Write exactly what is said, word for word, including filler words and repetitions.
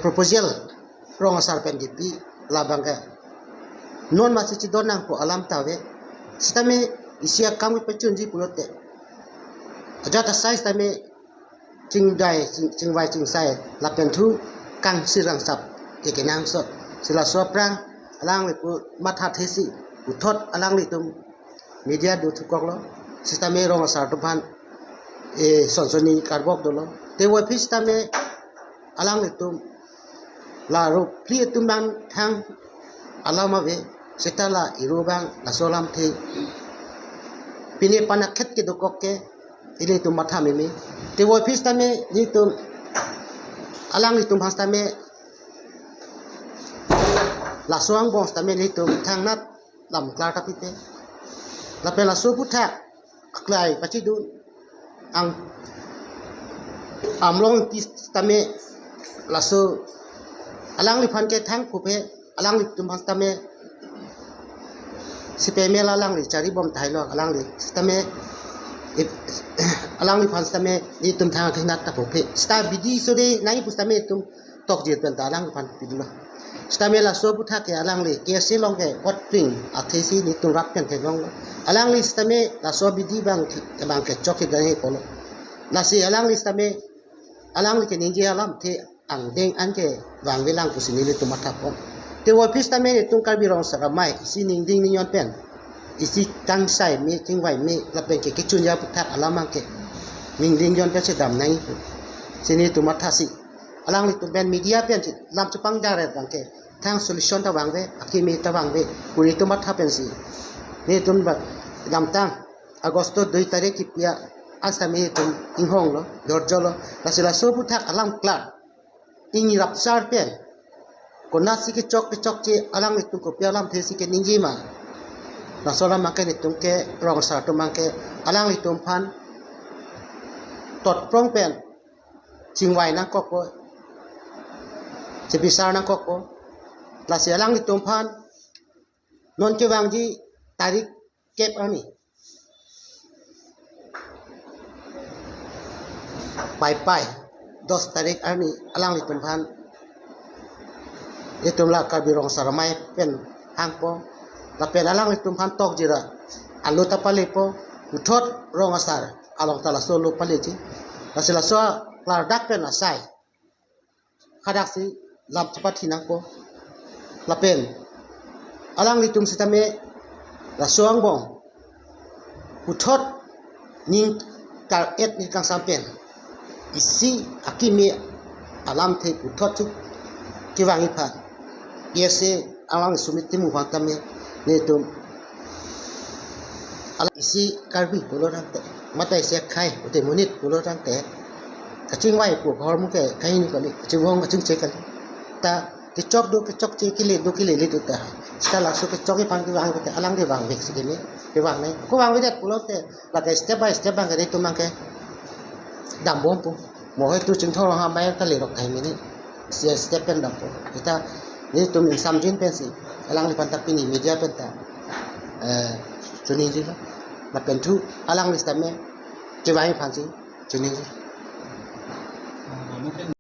proposal rong asar pen kipi labang ke non masi chidon nangpo alam ta ave. Sitame isi akam kepachunji pulote ajat asai sitame chingdai ching, chingvai chingsai lapen thu kangsi rangsap ke kenangsot. Si laso aphrang alangli pu mathathesi puthot alanglitum media do thukoklo. Sitame rong asar atum aphan e sonsoni karbok dolo. Te voiphit sitame alanglitum la ro phli atum abang thang alam ave, seta la iro abang laso alamthe pine panakhet kedokok ke ilitum matha meme. Te voiphit sitame ilitum alanglitum aphan sitame laso angbong sitame ilitum thangnat lam klar ta pipe. Lapen laso aputhak aklai pachidun ang Amlong Ingti sitame laso alangliphan ke thang pupe, alanglitum aphan sitame sipeme la alangli charibom tahai lo alangli sitame ip- alangliphan sitame itum thang ke nat ta pupe. Sita bidi sore nai pu sitame itum tokjir pen ta alangliphan pidunlo. Sitame laso aputhak ke alangli K S A along ke votpring athesi nelitum rat pen theklonglo. Alangli sitame laso bidi abang ke, abang ke chok ke dane kolo. Lasi alangli sitame alangli keningje alamthe angdeng an kevangve lang pusi nelitum mathapon. Te voiphit sitame nelitum Karbi Rong Asar Amei isi ningding ningjon pen isi kangsai me chingvai me lapen ke kechunja aputhak alam abang ke ningding ningjon pen si dam nangji pusi nelitum mathasi alanglitum pen media pen si lam chepangdar abang ke thang solution ta vangve, akimi ta vangve, kuri atum matha pensi nelitum ba damtang Agosto dui tarik kipi a-, asitame itum inghonglo, dorjolo, lasi laso aputhak alam klar ingrap sar pen konatsi kechok kechokche alanglitum kopi alamthesi keningje ma. Laso alam abang ke nelitum ke rong asar atum abang ke alanglitum aphan totprong pen chingvai nangkokpo, chebisar nangkokpo. Lasi alanglitum aphan non kevangji tarik kep arni, Paipai dos tarik arni alanglitum aphan itum la Karbi Rong Asar Amei pen hangpo, lapen alanglitum aphan tokjir a-alo ta palepo, puthot rong asar along ta laso alo paleji. Lasi laso klardak pen asai khadaksi lam chepathi nangpo. Lapen alanglitum sitame laso angbong puthot ning kar-et ni kangsam pen isi akimi alamthe puthot chuk kevangji aphan K S A alang sumit timu aphan tame nelitum alang isi Karbi pulo tangte, mate isi akhei pute monit pulo tangte, kachingvai pu ahormu ke kahini kali, kachingvong kachingche kali. Ta kechok do kechokche, kele do kelele do ta. Sita laso kechokji aphan kevang pute alang kevangvek si keme, kevangnei. Kevangvedet pulote lake step by step abang ke nelitum abang ke dambompo. Mo hoi tu Chinthong Ronghang abang ta lerok thai mini. Si step pen dampo. Sita nelitum ingsamjin pensi alangliphan ta pini media pen ta, eh, choningri lo. Lapen thu alangli sitame kevang aphansi choningri.